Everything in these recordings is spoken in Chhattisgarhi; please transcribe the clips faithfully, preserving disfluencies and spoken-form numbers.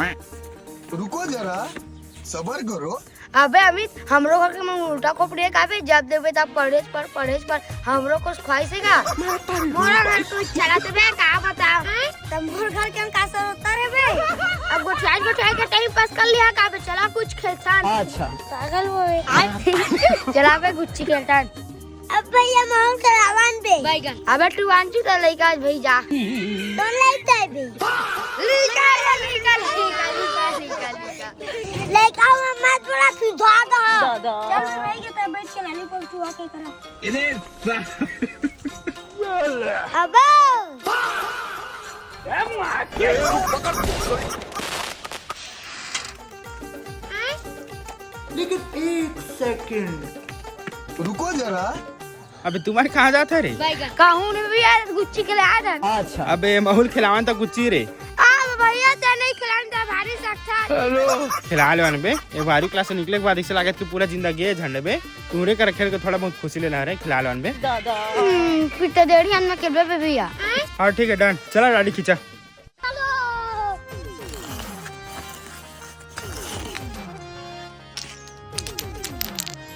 रुको जरा, सबर करो। अबे अमित, हमरो घर के मन उल्टा खोपड़ी हे का बे? जब देबे तब पढ़ेच पर, पढ़ेच पर। हमरो कुछ ख्वाहिश हे का? मोरा घर तू चला देबे का, बताओ? त मोर घर के हम का सरोतर हे बे? अब गोठियाई गोठियाई के टाइम पास कर लिहा का बे? चला कुछ खेलथन। अच्छा। पागल हो बे। चला बे गुच्ची खेलथन। अब भैया माहौल खराब आन बे। अबे तू आन चुका लइका आज भई जा। तो लइका बे। लइका, लइका, लइका, लइका, लइका, लइका। लइका में मत बोला, सुधार दो। चल रे भाई के तब बैठ के लॉलीपॉप चुआ के करा। इधर सा- अबे। लेकिन एक सेकंड। रुको जरा। अबे तुम्हारे कहाँ जात हे रे? कहूँ नहीं भैया, गुच्ची खेले आ जान। अच्छा। अबे माहौल खिलावन तो गुच्ची रे। अब भैया ते नहीं खिलान तो भारी सख्त हे। खिला लेवन बे, ये बारहवीं क्लास से निकले के बाद इसे लागत कि पूरा जिंदगी ये झंडे बे। तुहरे कर खेल के थोड़ा बहुत खुशी लेना रे, खिला लेवन बे। हम्म, फिर तो डेढ़ी आन में खेलबे बे भैया। हाँ ठीक है, डन। चला गाड़ी खींचा।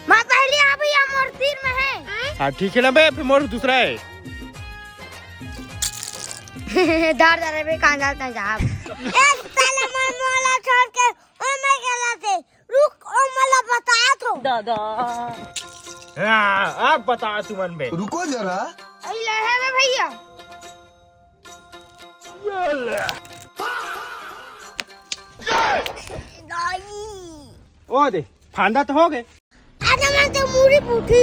मैं पहली आ भैया, मोर तीर में हे। हाँ ठीक है ना बे, फिर मोर दूसरा हे। डर जा रे बे, कहाँ जाता है साहब? ए साला मन मोला छोड़ के ओ मैं गलत हे। रुक, ओ मला बता तो। दादा। हाँ, अब बता तुमन बे। रुको जरा। अरे ले हे बे भैया। ओ दे, फांदा तो हो गए। अरे मैं तो मूड़ी फूटी।